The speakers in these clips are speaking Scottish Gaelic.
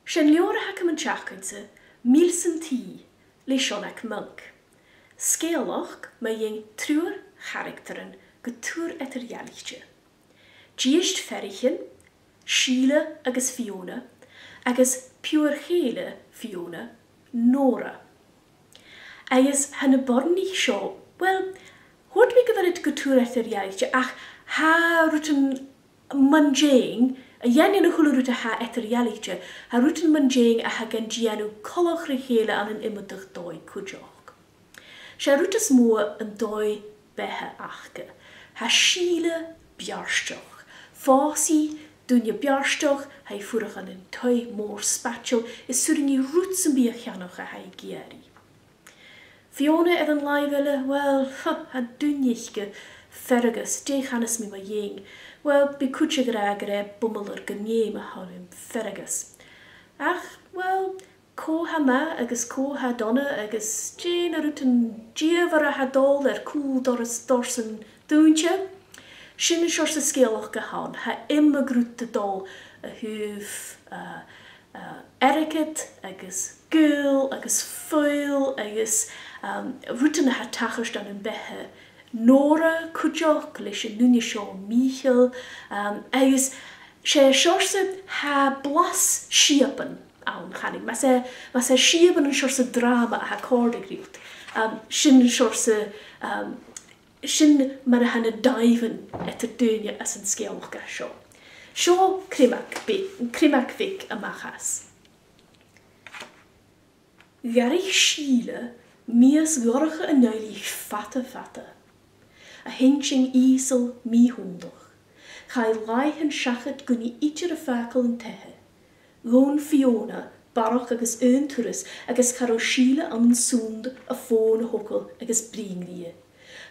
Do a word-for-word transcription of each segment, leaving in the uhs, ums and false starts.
'S e an leabhar a th' agam an t-seachdain-sa, Mille cent Tì, le Seonag Monk. Sgeulachd mu dheidhinn triùir charactaran gu tur eadar-dhealaichte. Dithis pheathraichean, Sìle agus Fiona, agus piuthar-chèile Fiona, Nora. Agus tha na boireannaich seo, well, thuirt mi gu bheil iad gu tur eadar-dhealaichte, ach tha rudan mun deidhinn, a dh'aindeoin a h-uile rud a tha eadar-dhealaichte, tha rudan mun deidhinn a tha gan dèanamh coltach ri chèile ann an iomadach dòigh cuideachd. 'S e an rud as motha an dòigh-beatha aca. Tha Sìle beartach. Phòs i duine beartach, tha i a' fuireach ann an taigh mòr spaideil, is 's urrainn dhi rud sam bith a cheannach a tha i ag iarraidh. Fiona air an làimh eile, well, tha duine aice, Fergus, dè chanas mi mu dheidhinn? Well, bidh cuid ag ràdh gur e bumilear gun fheum a th' ann am Fergus. Ach, well, cò tha math agus cò tha dona agus dè na rudan dìomhair a tha dol air cùl doras, dorsan dùinte. Sin an seòrsa sgeulachd a th' ann. Tha iomadh rud a' dol a thaobh, uh, uh, airgead agus gaol agus fuil agus, um, rudan a tha a' tachairt ann am beatha Nora cuideachd leis an duine seo, Mìcheal, um, agus 's e seòrsa, tha blas sìobain ann, chanainn. Mas e, mas e sìobain an seòrsa dràma a tha a' còrdadh riut, um, sin an seòrsa, um, sin mar a tha na dàimhean eadar daoine anns an sgeulachd seo. Seo criomag bheag, criomag bheag a-mach às. Dh'fhairich Sìle mìos dhorcha an Fhaoillich fada fada. A h-inntinn ìosal mì-shunndach. Chaidh làithean seachad gun i idir a' fàgail an taighe. Dh'fhòn Fiona barrachd agus aon turas agus cha robh Sìle ann an sunnd a' fòn a thogail agus bruidhinn rithe.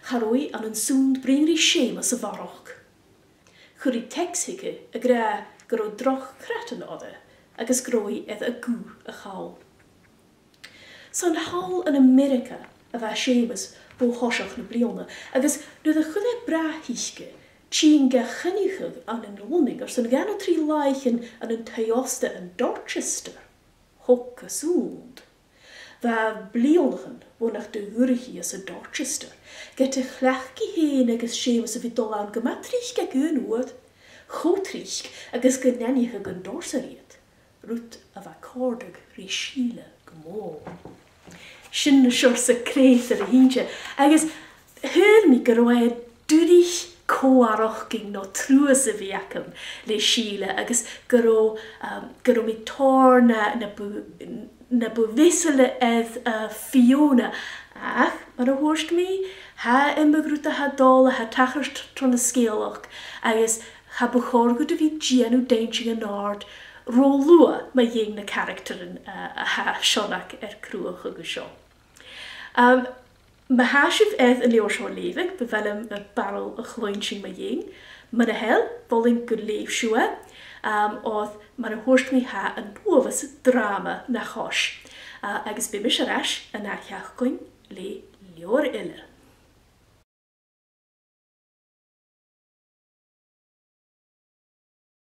Cha robh i ann an sunnd bruidhinn ri Seumas a bharrachd. Chuir i teacs thuige ag ràdh gun robh droch chreadan oirre agus gun robh i air a guth a chall. 'S ann thall ann an Ameireaga a bha Seumas bho thoiseach na bliadhna, agus nuair a chuir e brath thuice tighinn ga choinneachadh ann an Lunnainn airson dhà no trì làithean ann an taigh-òsta an Dorchester, thog e sunnd. Bha e bliadhnaichean bhon nach do dh'fhuirich i às an Dorchester, ged a chleachd i fhèin agus Seumas a bhith a' dol ann gu math tric aig aon uair, cho tric agus gun aithnicheadh an dorsair iad, rud a bha a' còrdadh ri Sìle gu mòr. Sin an seòrsa creutair a th' innte, agus shaoil mi gun robh e duilich co-fhaireachdainn no truas a bhith agam le Sìle, agus gun robh, um, gun robh mi tòrr na, na bu, na bu mheasaile air, uh, Fiona. Ach, mar a thuirt mi, tha iomadh rud a tha dol a tha a' tachairt tro na sgeulachd, agus cha bu chòir dhut a bhith a' dèanamh d' inntinn an-àird ro luath mu dheidhinn na caractaran, uh, a tha Seonag air cruthachadh an seo. Um, ma tha sibh air an leabhar seo a leughadh, bu mhath leam ur barail a chluinntinn mu dheidhinn. Mura h-eil, mholainn gun leugh sibh e, um, oir mar a thuirt mi, tha an t-uabhas dràma na chois. Uh, agus bidh mise air ais an ath sheachdain le leabhar eile.